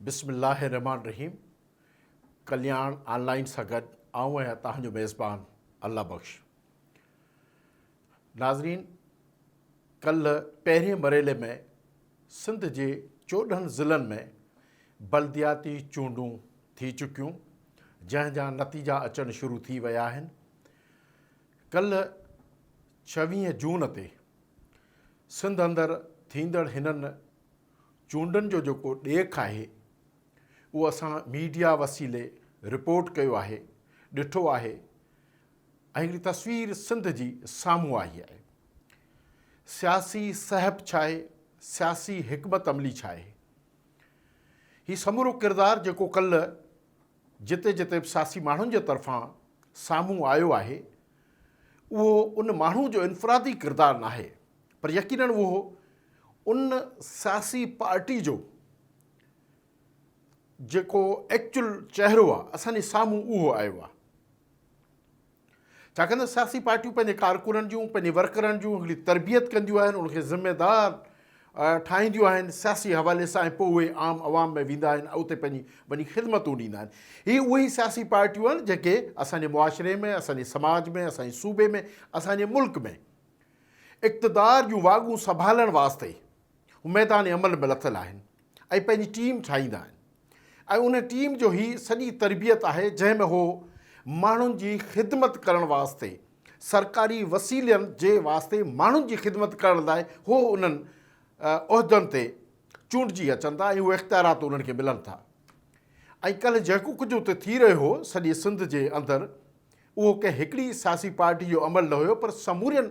بسم الله الرحمٰن الرحيم ڪلياڻ آن لائين سان گڏ آئون آهيان توهان جو ميزبان الله بخش. ناظرين ڪلهه پهرين مرحلي ۾ سنڌ جي 14 ضلعن ۾ بلدياتي چونڊون ٿي چڪيون جنهن جا نتيجا اچڻ شروع ٿي ويا آهن. ڪلهه 26 جون تي سنڌ اندر ٿيندڙ هنن چونڊن جو جيڪو ڏيک آهي اهو اسان ميڊيا وسيلي رپورٽ ڪيو آهي، ڏٺو آهي ۽ هڪڙي تصوير سنڌ جي سامهون آئي آهي. سياسي سهپ ڇا آهي، سياسي حڪمت عملي ڇا آهي؟ هي سمورو ڪردار جيڪو ڪلهه جتي جتي به سياسي ماڻهن جي طرفان سامهون آيو آهي اهو ان ماڻهو جو انفرادي ڪردار ناهي پر يقينن اهو ان سياسي پارٽي جو جيڪو ايڪچوئل چهرو آهي اسان جي سامهون اهو آيو آهي. ڇاڪاڻ ته سياسي پارٽيون پنهنجي ڪارڪنن جون پنهنجي ورڪرن جون هڪڙي تربيت ڪنديون آهن ان کي ذميدار ٺاهينديون آهن سياسي حوالي سان ۽ پوء اهي عام عوام ۾ ويندا آهن اتي پنهنجي وڃي خدمتون ڏيندا آهن هي اهي ئي سياسي پارٽيون آهن جيڪي اسان جي معاشري ۾ اسان جي سماج ۾ اسان جي صوبي ۾ اسان جي ملڪ ۾ اقتدار جون واڳون سنڀالڻ واسطي هو ميدان عمل ۾ لٿل آهن ۽ پنهنجي ٽيم ٺاهيندا آهن ۽ ان ٽيم جو هي سڄي تربيت آهي جنهن ۾ هو ماڻهن جي خدمت ڪرڻ واسطي سرڪاري وسيلن جي واسطي ماڻهن جي خدمت ڪرڻ لاء هو انهن عهدن تي چونڊجي اچن ٿا ۽ اهي اختيارات انهن کي ملن ٿا ۽ ڪلهه جيڪو ڪجهه اتي ٿي رهيو هو سڄي سنڌ جي اندر اهو ڪنهن هڪڙي سياسي پارٽي جو عمل نه هيو پر سمورين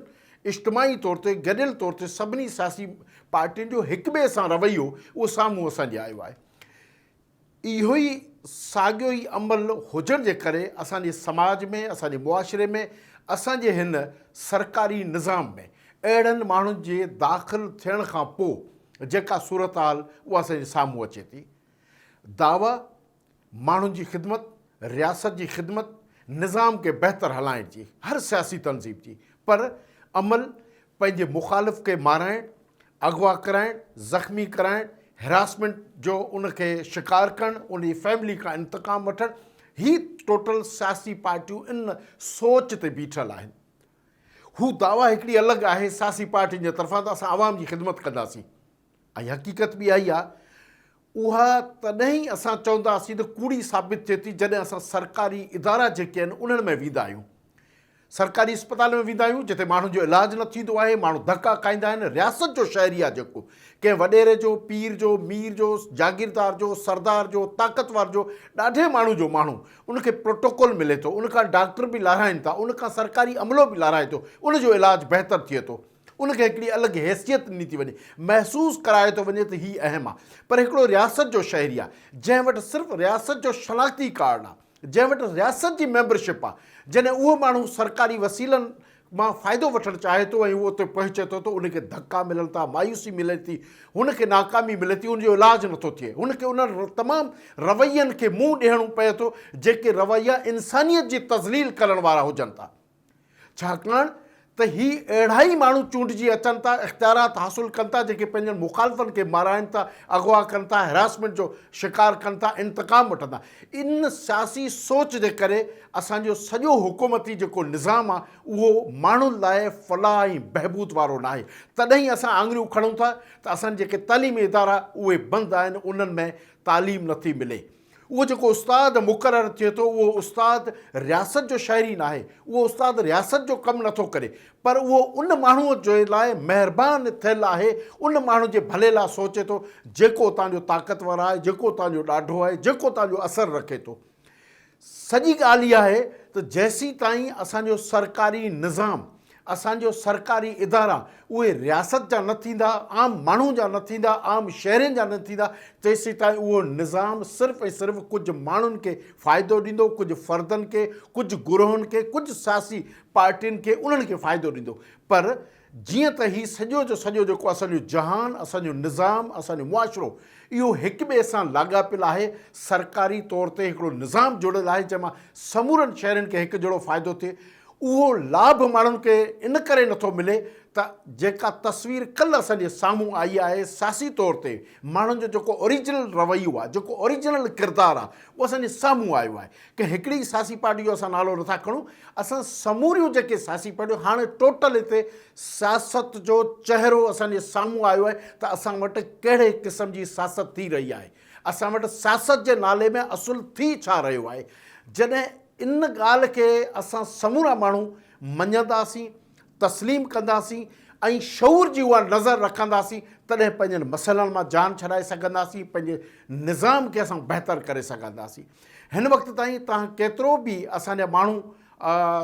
اجتماعي طور تي گڏيل طور تي سڀني سياسي پارٽين جو هڪٻئي سان رويو اهو سامهون اسان جي آيو آهي. اهو ئي ساڳيو ئي عمل هجڻ جي ڪري اسان جي سماج ۾ اسان جي معاشري ۾ اسان جي هن سرڪاري نظام ۾ اهڙن ماڻهن جي داخل ٿيڻ کان پوء جيڪا صورتحال اها اسان جي سامهون اچي ٿي. دعويٰ ماڻهن جي خدمت، رياست جي خدمت، نظام کي بهتر هلائڻ جي هر سياسي تنظيم جي پر عمل پنهنجي مخالف کي مارائڻ، اغوا ڪرائڻ، زخمي ڪرائڻ، هراسمينٽ جو ان کي شڪار ڪرڻ، ان جي فيملي کان انتقام وٺڻ، هي ٽوٽل سياسي پارٽيون ان سوچ تي بيٺل آهن. هو دعويٰ هڪڙي الڳ آهي سياسي پارٽين جي طرفان ته اسان عوام جي خدمت ڪنداسين ۽ حقيقت به اها ئي آهي اها تڏهن ئي اسان چونداسين ته ڪوڙي ثابت ٿئي ٿي جڏهن اسان سرڪاري ادارا جيڪي آهن انهن ۾ ويندا آهيون. سرڪاري اسپتال ۾ ويندا آهيون جتي ماڻهن جو علاج نه ٿيندو آهي، ماڻهو ڌڪا کائيندا آهن، رياست جو شهري آهي جيڪو ڪنهن وڏيري جو، پير جو، مير جو، جاگيردار جو، سردار جو، طاقتور جو، ڏاڍي ماڻهو جو ماڻهو ان کي پروٽوڪول ملي ٿو، ان کان ڊاڪٽر به لاهرائين ٿا، ان کان سرڪاري عملو به لاهرائي ٿو، ان جو علاج بهتر ٿئي ٿو. ان کي هڪڙي الڳ حيثيت ڏني ٿي وڃي، محسوس ڪرايو ٿو وڃي ته هي اهم آهي، پر هڪڙو رياست جو شهري آهي، جنهن وٽ صرف رياست جو شناختي ڪارڊ آهي، جنهن وٽ رياست جي ميمبرشپ آهي، جڏهن اهو ماڻهو سرڪاري وسيلن مان فائدو وٺڻ چاهي ٿو ۽ اهو اتي پهچي ٿو ته ان کي ڌڪا ملن ٿا، مايوسي ملي ٿي، هن کي ناڪامي ملي ٿي، ان جو علاج نٿو ٿئي، هن کي انهن تمام روين کي منهن ڏيڻو پئي ٿو، جيڪي رويا انسانيت جي تذليل ڪرڻ وارا هجن ٿا. ڇاڪاڻ ته هي اهڙا ئي ماڻهو چونڊجي اچن ٿا، اختيارات حاصل ڪن ٿا، جيڪي پنهنجن مخالفن کي مارائن ٿا، اغوا ڪن ٿا، هراسمينٽ جو شڪار ڪن ٿا، انتقام وٺن ٿا. ان سياسي سوچ جي ڪري اسان جو سڄو حڪومتي جيڪو نظام آهي، اهو ماڻهن لاء فلاح ۽ بهبود وارو ناهي. تڏهن ئي اسان آڱريون کڻون ٿا ته اسان جيڪي تعليمي ادارا اهي بند آهن، انهن ۾ تعليم نٿي ملي. اهو جيڪو استاد مقرر ٿئي ٿو اهو استاد رياست جو شهري ناهي، اهو استاد رياست جو ڪم نٿو ڪري پر اهو ان ماڻهوء جي لاء مهربان ٿيل آهي، ان ماڻهو جي ڀلي لاء سوچي ٿو جيڪو اتان جو طاقتور آهي، جيڪو اتان جو ڏاڍو آهي، جيڪو اتان جو اثر رکي ٿو. سڄي ڳالهه اها آهي ته جيسيتائين اسان جو سرڪاري نظام، اسان جو سرڪاري ادارا اهي رياست جا نه ٿيندا، عام ماڻهو جا نه ٿيندا، عام شهرين جا نه ٿيندا، تيسيتائين اهو نظام صرف ۽ صرف ڪجهه ماڻهن کي فائدو ڏيندو، ڪجهه فردن کي، ڪجهه گروهن کي، ڪجهه سياسي پارٽين کي انهن کي فائدو ڏيندو پر جيئن ته هي سڄو جو سڄو جيڪو اسان جو جهان، اسان جو نظام، اسان جو معاشرو اهو هڪ ٻئي سان لاڳاپيل آهي، سرڪاري طور تي هڪڙو نظام جوڙيل آهي جنهن مان سمورن شهرين کي هڪ جهڙو فائدو ٿئي، اهو لاڀ ماڻهن کي ان ڪري نٿو ملي ته جيڪا تصوير ڪلهه اسان جي سامهون آئي آهي سياسي طور تي ماڻهن جو جيڪو اوريجنل رويو آهي جيڪو اوريجنل ڪردار آهي اهو اسان جي سامهون آيو آهي. ڪنهن هڪڙي ئي سياسي پارٽي جو اسان نالو نٿا کڻون اسان سموريون جيڪي سياسي پارٽيون هاڻي ٽوٽل هتي سياست جو چهرو اسان جي سامهون آيو آهي ته اسان وٽ ڪهڙي قسم جي سياست ٿي رهي آهي اسان وٽ سياست جي نالي ۾ اصل ٿي ڇا رهيو آهي جڏهن ان ڳالهه کي اسان سمورا ماڻهو مڃنداسين تسليم ڪنداسين ۽ شعور جي اها نظر رکنداسين تڏهن پنهنجن مسئلن مان جان ڇڏائي سگهنداسين پنهنجي نظام کي اسان بهتر ڪري سگهنداسين هن وقت تائين تهان ڪيترو به اسان جا ماڻهو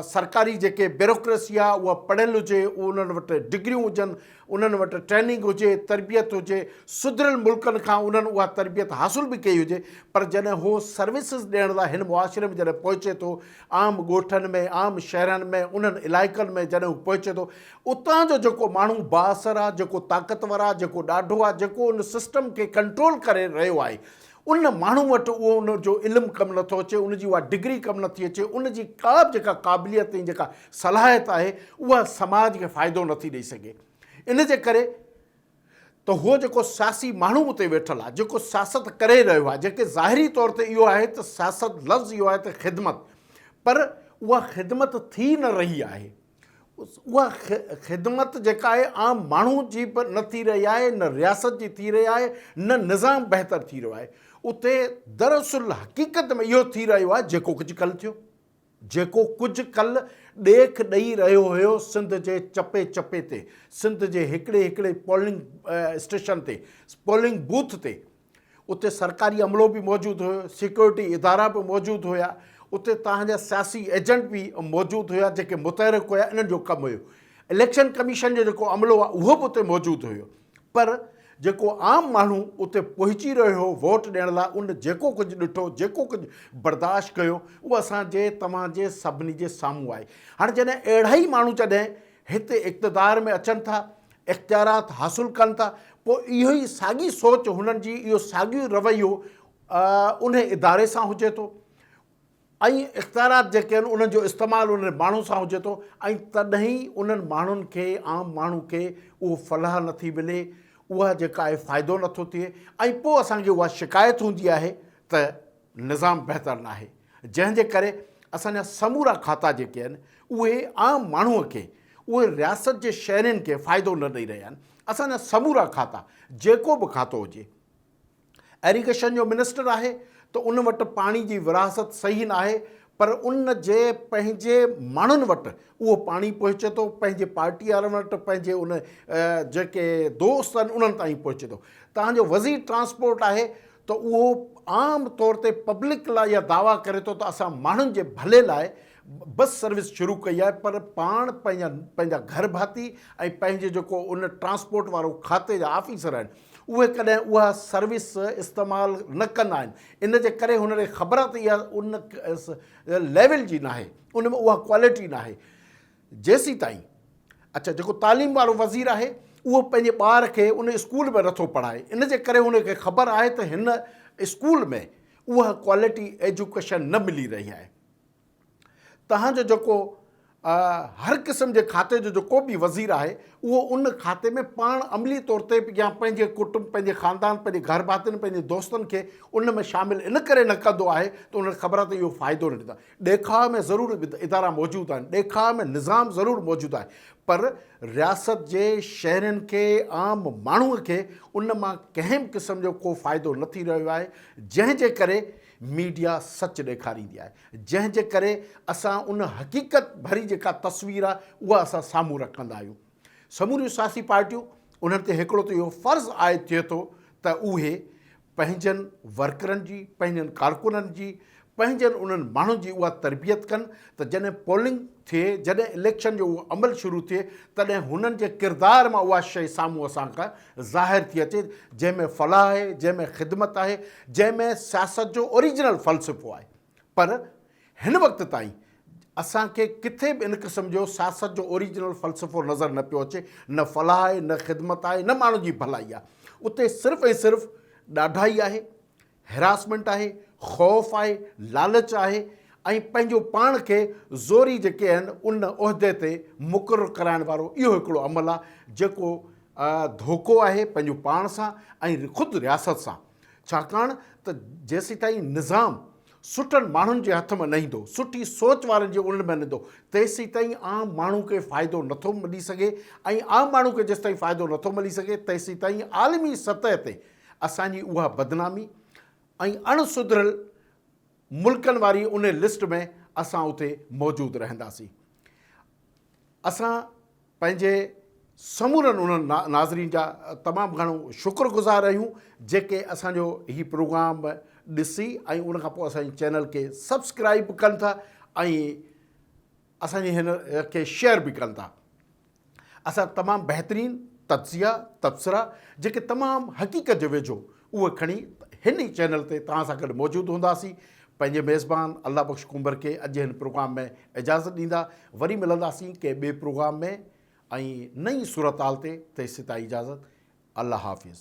سرڪاري جيڪي بيروڪريسي آهي اها پڙهيل هجي انهن وٽ ڊگريون هجن انهن وٽ ٽريننگ هجي تربيت هجي سڌريل ملڪن کان انهن اها تربيت حاصل به ڪئي هجي پر جڏهن هو سروسز ڏيڻ لاء هن معاشري ۾ جڏهن پهچي ٿو عام ڳوٺن ۾ عام شهرن ۾ انهن علائقن ۾ جڏهن هو پهچي ٿو اتان جو جيڪو ماڻهو بااثر آهي جيڪو طاقتور آهي جيڪو ڏاڍو آهي جيڪو ان سسٽم کي ڪنٽرول ڪري رهيو آهي ان ماڻهو وٽ اهو ان جو علم ڪم نٿو اچي، ان جي اها ڊگري ڪم نٿي اچي، ان جي ڪا به جيڪا قابليت ۽ جيڪا صلاحيت آهي اها سماج کي فائدو نٿي ڏئي سگهي. ان جي ڪري ته هو جيڪو سياسي ماڻهو اتي ويٺل آهي، جيڪو سياست ڪري رهيو آهي، جيڪي ظاهري طور تي اهو آهي ته سياست لفظ اهو آهي ته خدمت پر اها خدمت ٿي نه رهي آهي. اها خدمت جيڪا آهي عام ماڻهو جي به نه ٿي رهي آهي نه رياست جي ٿي رهي آهي نه نظام بهتر ٿي رهيو آهي اتي دراصل حقيقت ۾ اهو ٿي رهيو آهي جيڪو ڪجهه ڪل ٿيو جيڪو ڪجهه ڪل ڏيک ڏئي رهيو هيو سنڌ جي چپي چپي تي سنڌ جي هڪڙي هڪڙي پولنگ اسٽيشن تي پولنگ بوٿ تي اتي سرڪاري عملو به موجود هيو، سيڪيورٽي ادارا به موجود هيا، اتي توهان جا سياسي ايجنٽ به موجود هيا جيڪي متحرڪ هيا انهن جو ڪم هيو. اليڪشن ڪميشن جو جيڪو عملو آهي اهو به اتي موجود هيو پر جيڪو عام ماڻهو اتي پهچي رهيو هو ووٽ ڏيڻ لاء ان جيڪو ڪجهه ڏٺو جيڪو ڪجهه برداشت ڪيو اهو اسان جي توهان جي سڀني جي سامهون آهي. هاڻي جڏهن اهڙا ئي ماڻهو جڏهن هتي اقتدار ۾ اچن ٿا اختيارات حاصل ڪن ٿا پوء اهو ئي ساڳي سوچ هنن جي اهو ساڳيو رويو انهي اداري سان هجي ٿو ۽ اختيارات جيڪي آهن انهن جو استعمال انهن ماڻهن سان هجي ٿو ۽ تڏهن ئي انهن ماڻهن کي عام ماڻهو کي اهو فلاح نٿي ملي اها جيڪا آهي فائدو نٿو ٿئي ۽ پوء اسان کي اها شڪايت هوندي آهي ته نظام بهتر ناهي جنهن جي ڪري اسان جا سمورا کاتا جيڪي آهن اهي عام ماڻهو کي اهي رياست جي شهرين کي فائدو نه ڏئي رهيا آهن اسان جا سمورا کاتا جيڪو به کاتو هجي ايريگيشن جو منسٽر آهي ته ان وٽ پاڻي جي ورهاست صحيح ناهي پر ان جي پنهنجي ماڻهن وٽ اهو پاڻي پهچي ٿو پنهنجي پارٽي وارن وٽ پنهنجي ان جيڪي دوست آهن انهن تائين پهچي ٿو تان جو وزير ٽرانسپورٽ آهي ته اهو عام طور تي پبلڪ لاء اها دعويٰ ڪري ٿو ته اسان ماڻهن جي ڀلي لاء بس سروس شروع ڪئي آهي پر پاڻ پنهنجا پنهنجا گهر ڀاتي ۽ پنهنجي جيڪو ان ٽرانسپورٽ وارو کاتي جا آفيسر آهن اهي ڪڏهن اها سروس استعمال نه ڪندا آهن ان جي ڪري هن کي خبر آهي ته اها ان ليول جي ناهي ان ۾ اها ڪوالٽي ناهي جيسيتائين اڇا جيڪو تعليم وارو وزير آهي اهو پنهنجي ٻار کي ان اسڪول ۾ نٿو پڙهائي ان جي ڪري هن کي خبر آهي ته هن اسڪول ۾ اها ڪوالٽي ايجوڪيشن نه ملي رهي آهي تهان جو جيڪو هر قسم جي کاتي جو جيڪو به وزير آهي اهو ان کاتي ۾ پاڻ عملي طور تي يا پنهنجي ڪٽنب پنهنجي خاندان پنهنجي گهر ڀاتين پنهنجي دوستن کي ان ۾ شامل ان ڪري نه ڪندو آهي ته ان کي خبر آهي ته اهو فائدو نه ڏيندا ڏيکاء ۾ ضرور ادارا موجود آهن، ڏيکاء ۾ نظام ضرور موجود آهي پر رياست جي شهرين کي عام ماڻهو کي ان مان ڪنهن به قسم جو ڪو فائدو نه ٿي رهيو آهي جنهن جي ڪري ميڊيا سچ ڏيکاريندي آهي جنهن جي ڪري اسان ان حقيقت ڀري جيڪا تصوير آهي اها اسان سامهون رکندا آهيون سموريون سياسي پارٽيون انهن تي هڪڙو ته اهو فرض عائد ٿئي ٿو ته اهي پنهنجن ورڪرن جي، پنهنجن ڪارڪنن جي، پنهنجن انهن ماڻهن جي اها تربيت ڪن ته جڏهن پولنگ ٿئي، جڏهن اليڪشن جو اهو عمل شروع ٿئي، تڏهن هنن جي ڪردار مان اها شيء سامهون اسان کان ظاهر ٿي اچي، جنهن ۾ فلاح آهي، جنهن ۾ خدمت آهي، جنهن ۾ سياست جو اوريجنل فلسفو آهي. پر هن وقت تائين اسان کي ڪٿي به ان قسم جو سياست جو اوريجنل فلسفو نظر نه پيو اچي، نه فلاح آهي، نه خدمت آهي، نه ماڻهن جي ڀلائي آهي. اتي صرف ۽ صرف ڏاڍائي آهي، هراسمينٽ آهي، خوف آهي، لالچ آهي ۽ پنهنجو پاڻ کي زوري جيڪي آهن ان عهدي تي مقرر ڪرائڻ وارو اهو هڪڙو عمل آهي جيڪو ڌوڪو آهي پنهنجو پاڻ سان ۽ خود رياست سان ڇاڪاڻ ته جيسيتائين نظام سٺن ماڻهن جي هٿ ۾ نه ايندو، سٺي سوچ وارن جي انهن ۾ نه ايندو، تيسيتائين عام ماڻهو کي فائدو نٿو ملي سگهي ۽ عام ماڻهو کي جيستائين فائدو نٿو ملي سگهي تيسيتائين عالمي سطح تي اسان جي اها بدنامي ۽ اڻ سڌريل ملڪن واري ان لسٽ ۾ اسان اتي موجود رهنداسين. اسان پنهنجي سمورن انهن ناظرين جا تمام گهڻو شڪر گذار آهيون جيڪي اسان جو هي پروگرام ڏسي ۽ ان کان پوء اسان جي چينل کي سبسڪرائب به ڪن ٿا ۽ اسان جي هن کي شيئر به ڪن ٿا. اسان تمام بهترين تجزيا، تبصرا جيڪي تمام حقيقت جي ويجهو اهي کڻي هن ئي چينل تي توهان سان گڏ موجود هونداسين. پنهنجي ميزبان الله بخش ڪنڀر کي اڄ هن پروگرام ۾ اجازت ڏيندا. وري ملنداسين ڪنهن ٻئي پروگرام ۾ ۽ نئين صورتحال تي تيسيتائين اجازت الله حافظ.